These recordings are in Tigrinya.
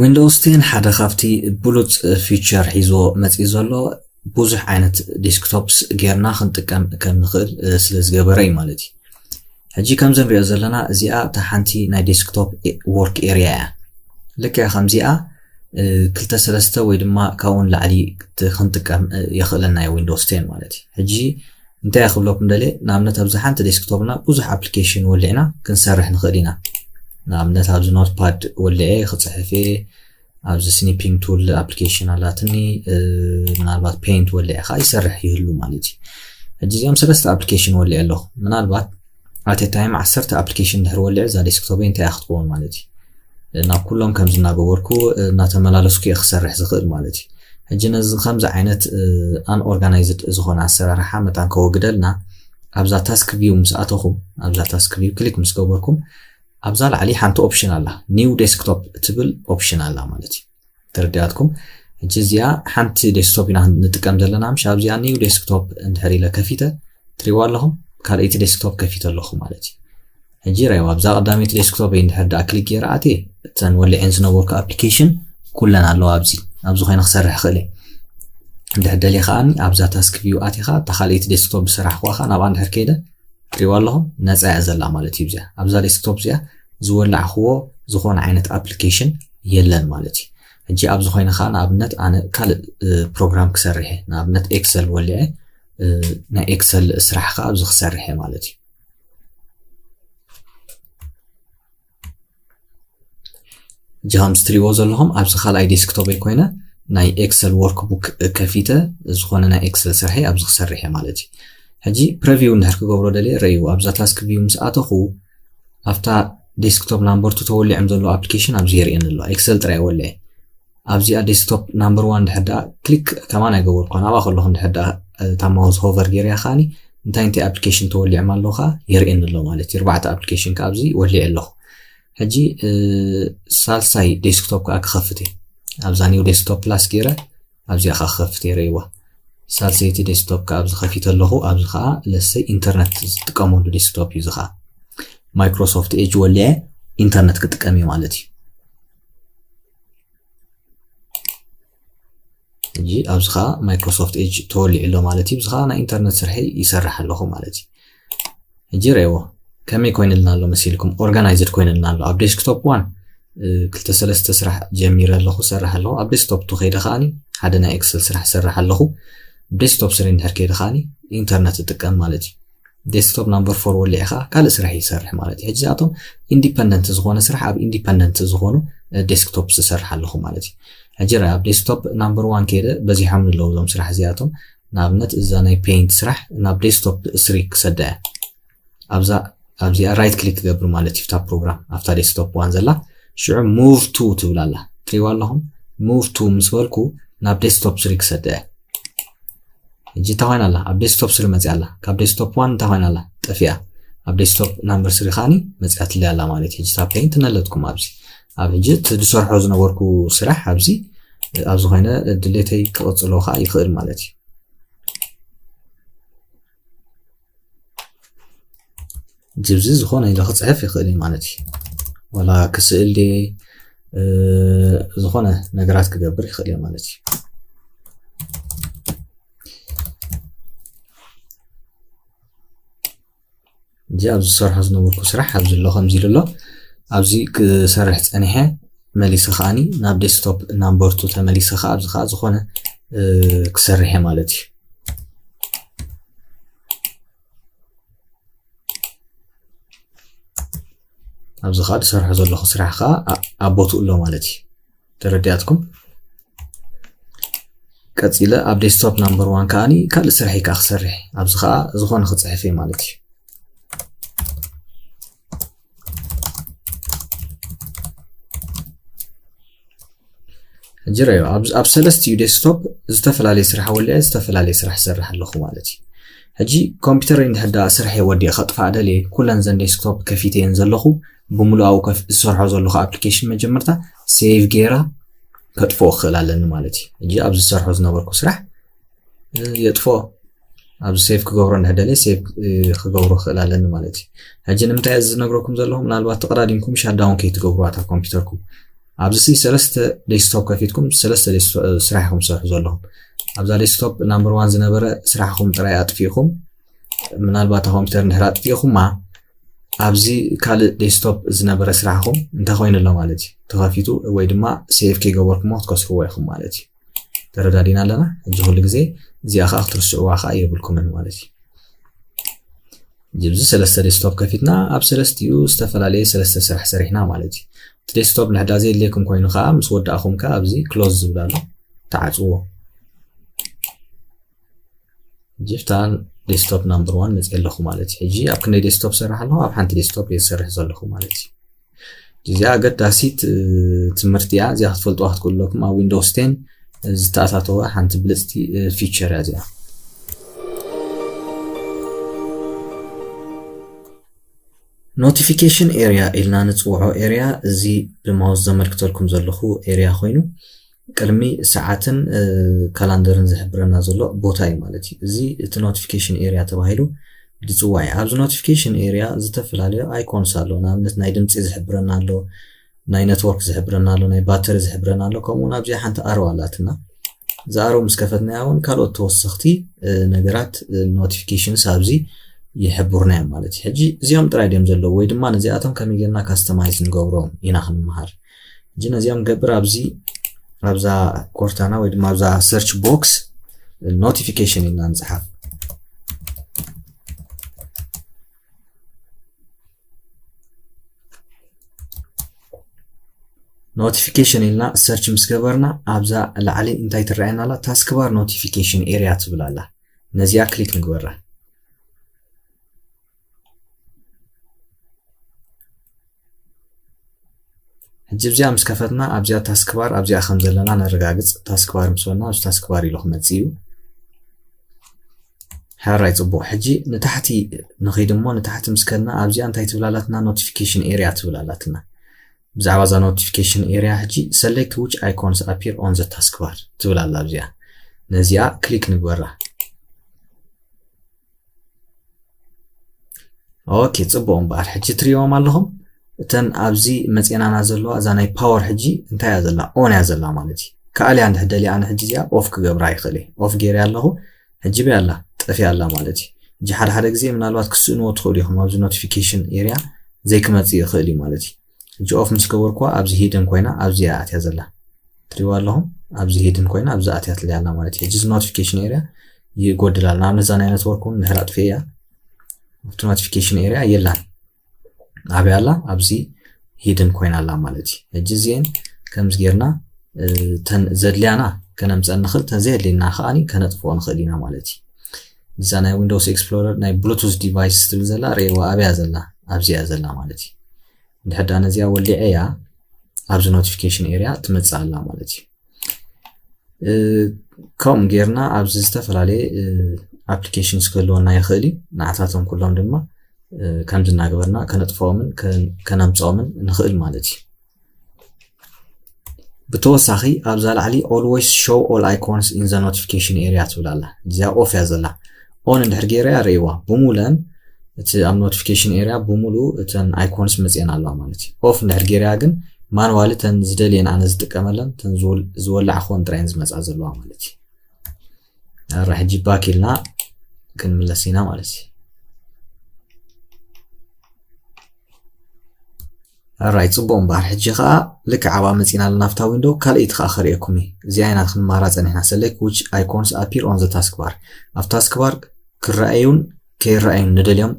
ዊንዶውስ ቴን ሓደ ካብቲ ብሉፅ ፊቸር ሒዝዎ መፂኡ ዘሎ ብዙሕ ዓይነት ዴስክቶፕስ ጌርና ክንጥቀም ከም ንኽእል ስለ ዝገበረ እዩ ማለት እዩ። ሕጂ ከምዚ ንሪኦ ዘለና እዚኣ እታ ሓንቲ ናይ ዴስክቶፕ ወርክ ኤሪያ እያ። ልክዕ ከምዚኣ ክልተ ሰለስተ ወይ ድማ ካብኡ ንላዕሊ ክንጥቀም የኽእለና እዩ ዊንዶውስ ቴን ማለት እዩ። ሕጂ እንታይ ክብለኩም ደልየ፣ ንኣብነት ኣብዚ ሓንቲ ዴስክቶፕና ብዙሕ ኣፕሊኬሽን ወሊዕና ክንሰርሕ ንኽእል ኢና። ንኣብነት ኣብዚ ኖትፓድ ወሊዐ ክፅሕፍ እየ፣ ኣብዚ ስኒፒንግ ቱል ኣፕሊኬሽን ኣላትኒ፣ ምናልባት ፔይንት ወሊዐ ከዓ ይሰርሕ ይህሉ ማለት እዩ። ሕጂ እዚኦም ሰለስተ ኣፕሊኬሽን ወሊዐ ኣለኹ። ምናልባት ኣቴ ታይም ዓሰርተ ኣፕሊኬሽን ድሕሪ ወሊዐ እዛ ዴስክቶፕ እንታይ ክትከውን ማለት እዩ። ናብ ኩሎም ከምዚ እናገበርኩ እናተመላለስኩ እየ ክሰርሕ ዝኽእል ማለት እዩ። ሕጂ ነዚ ከምዚ ዓይነት ኣንኦርጋናይዝድ ዝኾነ ኣሰራርሓ መታን ከወግደልና ኣብዛ ታስክ ቪው ምስ ኣተኹም ኣብዛ ታስክ ቪው ክሊክ ምስ ገበርኩም ኣብዛ ላዕሊ ሓንቲ ኦፕሽን ኣላ፣ ኒው ዴስክቶፕ ትብል ኦፕሽን ኣላ ማለት እዩ። ተረዲኣትኩም? ሕጂ እዚኣ ሓንቲ ዴስክቶፕ ኢና ንጥቀም ዘለና። ምሽ ኣብዚኣ ኒው ዴስክቶፕ እንድሕር ኢለ ከፊተ ትሪዋ ኣለኹም፣ ካልኣይቲ ዴስክቶፕ ከፊተ ኣለኹ ማለት እዩ። ሕጂ ራይዋ ኣብዛ ቀዳመይቲ ዴስክቶፕ እንድሕር ደኣ ክሊክ ገይረ ኣትየ እተን ወሊዐን ዝነበርኩ ኣፕሊኬሽን ኩለን ኣለዋ ኣብዚ ኣብዚ ኮይነ ክሰርሕ ክእል እየ። እንድሕር ደልየ ከዓኒ ኣብዛ ታስክ ቪው ኣትየ ከዓ እታ ካልኣይቲ ዴስክቶፕ ዝሰራሕኩዋ ከዓ ናብኣ እንድሕር ከይደ ትሪዋ ኣለኹም ነፃ እያ ዘላ ማለት እዩ። እዚኣ ኣብዛ ዴስክቶፕ እዚኣ ዝወላዕክዎ ዝኾነ ዓይነት ኣፕሊኬሽን የለን ማለት እዩ። ሕጂ ኣብዚ ኮይነ ከዓ ንኣብነት ኣነ ካልእ ፕሮግራም ክሰርሕ እየ። ንኣብነት ኤክሰል ወሊዐ ናይ ኤክሰል ስራሕ ከዓ ኣብዚ ክሰርሕ እየ ማለት እዩ። ሕጂ ከምዚ ትሪእዎ ዘለኹም ኣብዚ ካልኣይ ዴስክቶፕይ ኮይነ ናይ ኤክሰል ወርክቡክ ከፊተ ዝኾነ ናይ ኤክሰል ስርሐይ ኣብዚ ክሰርሕ እየ ማለት እዩ። ሕጂ ፕረቪው እንድሕር ክገብሮ ደልየ ረእይዎ ኣብዛ ታስክ ቪው ምስ ኣተኹ ኣብታ ዴስክቶፕ ናምበር ቱ ተወሊዖም ዘለዉ ኣፕሊኬሽን ኣብዚ የርእየኒ ኣሎ። ኤክሰል ጥራይ ወሊዐ ኣብዚኣ ዴስክቶፕ ናምበር ዋን እንድሕር ደኣ ክሊክ ከማን ኣይገበርኳን ኣብኣ ከለኹ እንድሕር ደኣ እታ ማውስ ሆቨር ገይረያ ከዓኒ እንታይ እንታይ ኣፕሊኬሽን ተወሊዖም ኣለዉ ከዓ የርእየኒ ኣሎ ማለት እዩ። ኣርባዕተ ኣፕሊኬሽን ከዓ ኣብዚ ወሊዐ ኣለኹ። ሕጂ ሳልሳይ ዴስክቶፕ ከዓ ክኸፍት እየ። ኣብዛ ኒው ዴስክቶፕ ፕላስ ገይረ ኣብዚኣ ከዓ ክኸፍት እየ። ረእይዋ ሳልሰይቲ ዴስክቶፕ ከዓ ኣብዚ ከፊተ ኣለኹ። ኣብዚ ከዓ ለሰይ ኢንተርነት ዝጥቀመሉ ዴስክቶፕ እዩ። እዚ ከዓ ማይክሮሶፍት ኤጅ ወሊዐ ኢንተርነት ክጥቀም እዩ ማለት እዩ። ሕጂ ኣብዚ ከዓ ማይክሮሶፍት ኤጅ ተወሊዑ ኣሎ ማለት እዩ። እዚ ከዓ ናይ ኢንተርነት ስርሐይ ይሰርሕ ኣለኹ ማለት እዩ። ሕጂ ረእይዎ ከመይ ኮይንልና ኣሎ መሲልኩም? ኦርጋናይዝድ ኮይንልና ኣሎ። ኣብ ዴስክቶፕ ዋን ክልተ ሰለስተ ስራሕ ጀሚረ ኣለኹ፣ ሰርሕ ኣለኹ። ኣብ ዴስክቶፕ ቱ ከይደ ከዓኒ ሓደ ናይ ኤክሰል ስራሕ ሰርሕ ኣለኹ። ዴስክቶፕ ስሪ እንድሕር ከይደ ከዓኒ ኢንተርነት እጥቀም ማለት እዩ። ዴስክቶፕ ናምበር ፎር ወሊዐ ከዓ ካልእ ስራሕ ይሰርሕ ማለት እዩ። ሕጂ እዚኣቶም ኢንዲፐንደንት ዝኾነ ስራሕ ኣብ ኢንዲፐንደንት ዝኾኑ ዴስክቶፕ ዝሰርሕ ኣለኹ ማለት እዩ። ሕጂ ርኣ ኣብ ዴስክቶፕ ናምበር ዋን ከይደ በዚሖም ኣለዉ እዞም ስራሕ እዚኣቶም። ንኣብነት እዛ ናይ ፔይንት ስራሕ ናብ ዴስክቶፕ ስሪ ክሰዳ እያ። ኣብዛ ኣብዚኣ ራይት ክሊክ ክገብር ማለት እዩ። ኣብታ ፕሮግራም ኣብታ ዴስክቶፕ ዋን ዘላ ሽዑ ሙቭ ቱ ትብል ኣላ ትሪዋ ኣለኹም። ሙቭ ቱ ምስ በልኩ ናብ ዴስክቶፕ ስሪ ክሰዳ እያ። ሕጂ እንታይ ኮይና ኣላ? ኣብ ዴስክቶፕ ስሪ መፅያ ኣላ። ካብ ዴስክቶፕ ዋን እንታይ ኮይና ኣላ? ጠፊኣ። ኣብ ዴስክቶፕ ናምበር ስሪ ከዓኒ መፅያትለይ ኣላ ማለት እዩ። ሕጂ እታ ፔይንት ነለትኩም ኣብዚ ኣብ ሕጂ እቲ ዝሰርሖ ዝነበርኩ ስራሕ ኣብዚ ኣብዚ ኮይነ ድሌተይ ክቕፅሎ ከዓ ይኽእል ማለት እዩ። ጅብዚ ዝኾነ ኢለ ክፅሕፍ ይኽእል እዩ ማለት እዩ። ወላ ክስእል ድየ ዝኾነ ነገራት ክገብር ይኽእል እየ ማለት እዩ። እዚ ኣብዚ ዝሰርሖ ዝነበርኩ ስራሕ ኣብዚ ኣሎ ከምዚ ኢሉ ኣሎ። ኣብዚ ክሰርሕ ፀኒሐ መሊሰ ከዓኒ ናብ ዴስክቶፕ ናምበር ቱ ተመሊሰ ከዓ ኣብዚ ከዓ ዝኾነ ክሰርሕ እየ ማለት እዩ። ኣብዚ ከዓ ዝሰርሖ ዘለኹ ስራሕ ከዓ ኣብ ቦትኡ ኣሎ ማለት እዩ። ተረዲኣትኩም? ቀፂለ ኣብ ዴስክቶፕ ናምበር ዋን ከዓኒ ካልእ ስራሕ ከዓ ክሰርሕ ኣብዚ ከዓ ዝኾነ ክፅሕፍ እየ ማለት እዩ። ሕጂ ረዮ ኣብ ሰለስቲኡ ዴስክቶፕ ዝተፈላለየ ስራሕ ወሊዐ ዝተፈላለየ ስራሕ ሰርሕ ኣለኹ ማለት እዩ። ሕጂ ኮምፒውተር እንድሕር ደኣ ስራሕ ወዲአ ከጥፋእ ደልየ ኩለን ዘን ዴስክቶፕ ከፊተየን ዘለኹ ብምሉኣኡ ዝሰርሖ ዘለኹ ኣፕሊኬሽን መጀመርታ ሴቭ ገይራ ከጥፍኦ ክኽእል ኣለኒ ማለት እዩ። ሕጂ ኣብ ዝሰርሖ ዝነበርኩ ስራሕ የጥፍኦ ኣብዚ ሴቭ ክገብሮ እንድሕር ደልየ ሴቭ ክገብሮ ክኽእል ኣለኒ ማለት እዩ። ሕጂ ንምንታይ እዚ ዝነግረኩም ዘለኹ ምናልባት ተቐዳዲምኩም ሻዳውን ከይትገብሩ ኣታ ኮምፒውተርኩም ኣብዚ ሰለስተ ዴስክቶፕ ከፊትኩም ሰለስተ ስራሕ ኢኹም ትሰርሑ ዘለኹም። ኣብዛ ዴስክቶፕ ናምበር ዋን ዝነበረ ስራሕኹም ጥራይ ኣጥፊእኹም፣ ምናልባት ኮምፒውተር እንድሕር ኣጥፊእኹማ ኣብዚ ካልእ ዴስክቶፕ ዝነበረ ስራሕኹም እንታይ ኮይኑ ኣሎ ማለት እዩ። ተኸፊቱ ወይ ድማ ሴቭ ከይገበርኩሞ ክትከስርዎ ኢኹም ማለት እዩ። ተረዳዲና ኣለና። ሕጂ ኩሉ ግዜ እዚኣ ከዓ ክትርስዕዋ ከዓ የብልኩምን ማለት እዩ። እዚ ሰለስተ ዴስክቶፕ ከፊትና ኣብ ሰለስቲኡ ዝተፈላለየ ሰለስተ ስራሕ ሰሪሕና ማለት እዩ። እቲ ዴስክቶፕ ንሕዳ ዘየድልየኩም ኮይኑ ከዓ ምስ ወዳእኹም ከዓ ኣብዚ ክሎዝ ዝብል ኣሎ፣ ተዓፅዎ። ጅፍታን ዴስክቶፕ ናምበር ዋን መፅእ ኣለኹ ማለት እዩ። ሕጂ ኣብ ክንደይ ዴስክቶፕ ሰርሕ ኣለኹ? ኣብ ሓንቲ ዴስክቶፕ እየ ዝሰርሕ ዘለኹ ማለት እዩ። እዚኣ ኣገዳሲት ትምህርቲ እያ። እዚኣ ክትፈልጥዋ ክትክእሉ ኣለኩም። ኣብ ዊንዶውስ ቴን ዝተኣታተወ ሓንቲ ብልፅቲ ፊቸር እያ እዚኣ። ኖቲፊኬሽን ኤሪያ ኢልና ንፅውዖ ኤሪያ፣ እዚ ብማውስ ዘመልክተልኩም ዘለኹ ኤሪያ ኮይኑ ቅድሚ ሰዓትን ካላንደርን ዝሕብረና ዘሎ ቦታ እዩ ማለት እዩ። እዚ እቲ ኖቲፊኬሽን ኤሪያ ተባሂሉ ዝፅዋዕ እዩ። ኣብዚ ኖቲፊኬሽን ኤሪያ ዝተፈላለዩ ኣይኮንስ ኣሎ። ንኣብነት ናይ ድምፂ ዝሕብረና ኣሎ፣ ናይ ኔትወርክ ዝሕብረና ኣሎ፣ ናይ ባተሪ ዝሕብረና ኣሎ። ከምኡ እውን ኣብዚኣ ሓንቲ ኣሮ ኣላትና። እዛ ኣሮ ምስ ከፈትናያ እውን ካልኦት ተወሰኽቲ ነገራት ኖቲፊኬሽንስ ኣብዚ ይሕብሩና እዮም ማለት እዩ። ሕጂ እዚኦም ጥራይ ድዮም ዘለዉ ወይ ድማ ነዚኣቶም ከመይ ጌርና ካስተማይዝ ንገብሮም ኢና ክንመሃር። ሕጂ ነዚኦም ገብር ኣብዚ ኣብዛ ኮርታና ወይ ድማ ኣብዛ ሰርች ቦክስ ኖቲፊኬሽን ኢልና ንፅሓፍ። ኖቲፊኬሽን ኢልና ሰርች ምስ ገበርና ኣብዛ ላዕሊ እንታይ ትረኣየና ኣላ? ታስክባር ኖቲፊኬሽን ኤሪያ ትብል ኣላ። ነዚኣ ክሊክ ንግበራ። ሕጂ ኣብዚኣ ምስ ከፈትና ኣብዚኣ ታስክባር ኣብዚኣ ከም ዘለና ነረጋግፅ። ታስክባር ምስ በልና ኣብዚ ታስክባር ኢሉ ክመፅእ እዩ። ሕራይ ፅቡቕ። ሕጂ ንታሕቲ ንኸይድ እሞ ንታሕቲ ምስ ከድና ኣብዚኣ እንታይ ትብል ኣላትና? ኖቲፊኬሽን ኤሪያ ትብል ኣላትና። ብዛዕባ እዛ ኖቲፊኬሽን ኤሪያ ሕጂ select which icons appear on the taskbar ትብል ኣላ ኣብዚኣ። ነዚኣ ክሊክ ንግበራ። ኦኬ፣ ፅቡቕ እምበኣር ሕጂ ትሪእዎም ኣለኹም። እተን ኣብዚ መፅኤናና ዘለዋ እዛ ናይ ፓወር ሕጂ እንታይ እያ ዘላ? ኦን እያ ዘላ ማለት እዩ። ከኣልያ እንድሕር ደልያ ኣነ ሕጂ እዚኣ ኦፍ ክገብራ ይኽእል እየ። ኦፍ ገይረ ኣለኹ። ሕጂ በይ ኣላ፣ ጠፊኣ ኣላ ማለት እዩ። ሕጂ ሓደ ሓደ ግዜ ምናልባት ክስእንዎ ትኽእሉ ኢኹም። ኣብዚ ኖቲፊኬሽን ኤሪያ ዘይክመፅእ ይኽእል እዩ ማለት እዩ። ሕጂ ኦፍ ምስ ገበርኩዋ ኣብዚ ሂድን ኮይና ኣብዚ እያ ኣትያ ዘላ። ትሪእዋ ኣለኹም? ኣብዚ ሂድን ኮይና ኣብዚ ኣትያ ትልያ ኣላ ማለት እዩ። ሕጂ እዚ ኖቲፊኬሽን ኤሪያ ይጎድል ኣሎ። ንኣብነት እዛ ናይ ኔትወርክ እውን እንድሕር ኣጥፊኤያ ኣብቲ ኖቲፊኬሽን ኤሪያ የላን። ኣበይ ኣላ? ኣብዚ ሂድን ኮይና ኣላ ማለት እዩ። ሕጂ እዚኤን ከምዚ ጌርና ተን ዘድልያና ከነምፀእ ንኽእል፣ ተን ዘየድልየና ከዓኒ ከነጥፍኦ ንኽእል ኢና ማለት እዩ። እዛ ናይ ዊንዶውስ ኤክስፕሎረር ናይ ብሉቱዝ ዲቫይስ ትብል ዘላ ርእይዋ ኣበያ ዘላ? ኣብዚያ ዘላ ማለት እዩ። እንድሕር ደኣ ነዚኣ ወሊዐያ ኣብዚ ኖቲፊኬሽን ኤሪያ ትመፅእ ኣላ ማለት እዩ። ከምኡ ጌርና ኣብዚ ዝተፈላለየ ኣፕሊኬሽንስ ክህልወና ይኽእል እዩ። ንዓታቶም ኩሎም ድማ ከምዚ እናገበርና ከነጥፍኦምን ከነምፅኦምን ንኽእል ማለት እዩ። ብተወሳኺ ኣብዛ ላዕሊ always show all icons in the notification area ትብል ኣላ። እዚኣ ኦፍ እያ ዘላ። ኦን እንድሕር ገይረያ ርእይዋ፣ ብሙለን እቲ ኣብ ኖቲፊኬሽን ኤሪያ ብሙሉ እተን ኣይኮንስ መፅኤን ኣለዋ ማለት እዩ። ኦፍ እንድሕር ገይረያ ግን ማንዋሊ እተን ዝደልየን ኣነ ዝጥቀመለን እተን ዝወላዕኽወን ጥራየን ዝመፃ ዘለዋ ማለት እዩ። ኣራ ሕጂ ባክ ኢልና ክንምለስ ኢና ማለት እዩ። ኣራይ ፅቡቅ እምበኣር ሕጂ ከዓ ልክዕ ኣብኣ መፂና ኣለና ኣብታ ዊንዶው። ካልኣይቲ ከዓ ከርእየኩም እዩ። እዚኣ ኢና ክንማራ ፀኒሕና። Select which icons appear on the taskbar። ኣብ ታስክባር ክረኣዩን ከይረኣዩን ንደልዮም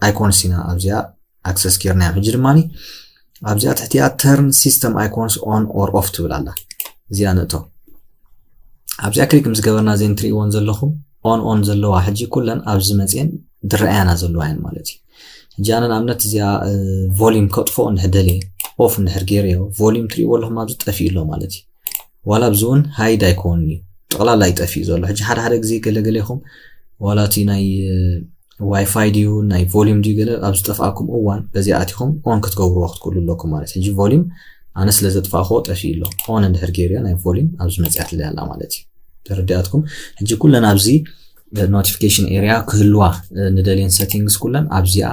ኣይኮንስ ኢና ኣብዚኣ ኣክሰስ ጌርናዮም። ሕጂ ድማ ኣብዚኣ ትሕቲኣ turn system icons on or off ትብል ኣላ። እዚኣ ንእቶ ኣብዚኣ ክሊክ ምስ ገበርና እዘን ትርእይወን ዘለኹም ኦን ኦን ዘለዋ ሕጂ ኩለን ኣብዚ መፅኤን ዝረኣያና ዘለዋ እየን ማለት እዩ። ሕጂ ኣነ ንኣብነት እዚኣ ቮሊም ከጥፍኦ እንድሕር ደልየ ኦፍ እንድሕር ገይረዮ ቮሊም ትርእይዎ ኣለኹም ኣብዚ ጠፊኡ ኣሎ ማለት እዩ። ዋላ ኣብዚ እውን ሃይድ ኣይኮንን እዩ፣ ጠቕላላ እዩ ጠፊኡ ዘሎ። ሕጂ ሓደ ሓደ ግዜ ገለ ገለ ኢኹም ዋላ እቲ ናይ ዋይፋይ ድዩ ናይ ቮሊም ድዩ ገለ ኣብ ዝጠፍኣኩም እዋን በዚኣ ኣቲኹም ኦን ክትገብርዎ ክትክእሉ ኣለኩም ማለት እዩ። ሕጂ ቮሊም ኣነ ስለ ዘጥፋእክዎ ጠፊኡ ኣሎ። ኦን እንድሕር ገይርዮ ናይ ቮሊም ኣብዚ መፅያትለይ ኣላ ማለት እዩ። ተረዲኣትኩም? ሕጂ ኩለን ኣብዚ ኖቲፊኬሽን ኤሪያ ክህልዋ ንደልየን ሴቲንግስ ኩለን ኣብዚኣ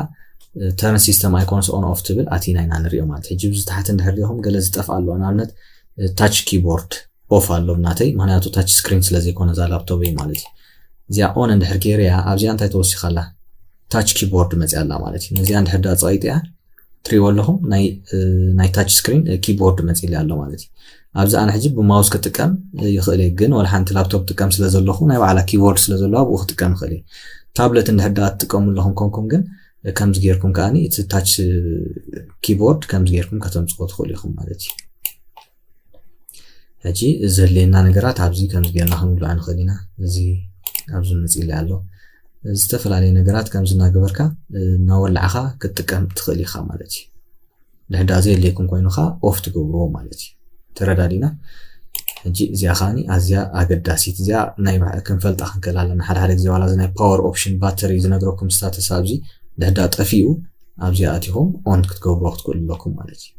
turn system icons on off ትብል ኣቲና ኢና ንሪኦ ማለት። ሕጂ ብዚ ታሕቲ እንድሕር ሪኢኹም ገለ ዝጠፍእ ኣሎ። ንኣብነት touch keyboard off ኣሎ ናተይ፣ ምክንያቱ touch screen ስለ ዘይኮነ እዛ ላፕቶፕ ማለት እዩ። እዚኣ on እንድሕር ገይረያ ኣብዚኣ እንታይ ተወሲኻ ኣላ? Touch keyboard መፅያ ኣላ ማለት እዩ። ነዚኣ እንድሕር ዳ ፀቒጠያ ትሪእዎ ኣለኹም ናይ touch screen keyboard መፂሊ ኣሎ ማለት እዩ። ኣብዚ ኣነ ሕጂ ብማውስ ክጥቀም ይኽእል እየ፣ ግን ወላ ሓንቲ ላፕቶፕ ጥቀም ስለ ዘለኹ ናይ ባዕላ keyboard ስለ ዘለዋ ብኡ ክጥቀም ይኽእል እየ። ታብለት እንድሕር ዳ ትጥቀሙ ኣለኹም ኮንኩም ግን ከምዚ ጌርኩም ከዓኒ እቲ touch keyboard ከምዚ ጌርኩም ከተምፅዎ ትኽእሉ ኢኹም ማለት እዩ። ሕጂ ዘድልየና ነገራት ኣብዚ ከምዚ ጌርና ክንብልዖ ንኽእል ኢና። እዚ ኣብዚ መፂሊ ኣሎ። ዝተፈላለዩ ነገራት ከምዚ እናገበርካ እናወላዕኻ ክትጥቀም ትኽእል ኢኻ ማለት እዩ። ድሕዳ ዘየድልየኩም ኮይኑ ከዓ off ትገብርዎ ማለት እዩ። ተረዳዲና። ሕጂ እዚኣ ከዓኒ ኣዝያ ኣገዳሲት፣ እዚኣ ናይ ባዕ- ክንፈልጣ ክንክእል ኣለና። ሓደ ሓደ ግዜ ዋላ እዚ ናይ power option battery ዝነግረኩም status ኣብዚ ድሕዳ ጠፊኡ ኣብዚኣ ኣቲኹም on ክትገብርዎ ክትክእሉ ኣለኩም ማለት እዩ።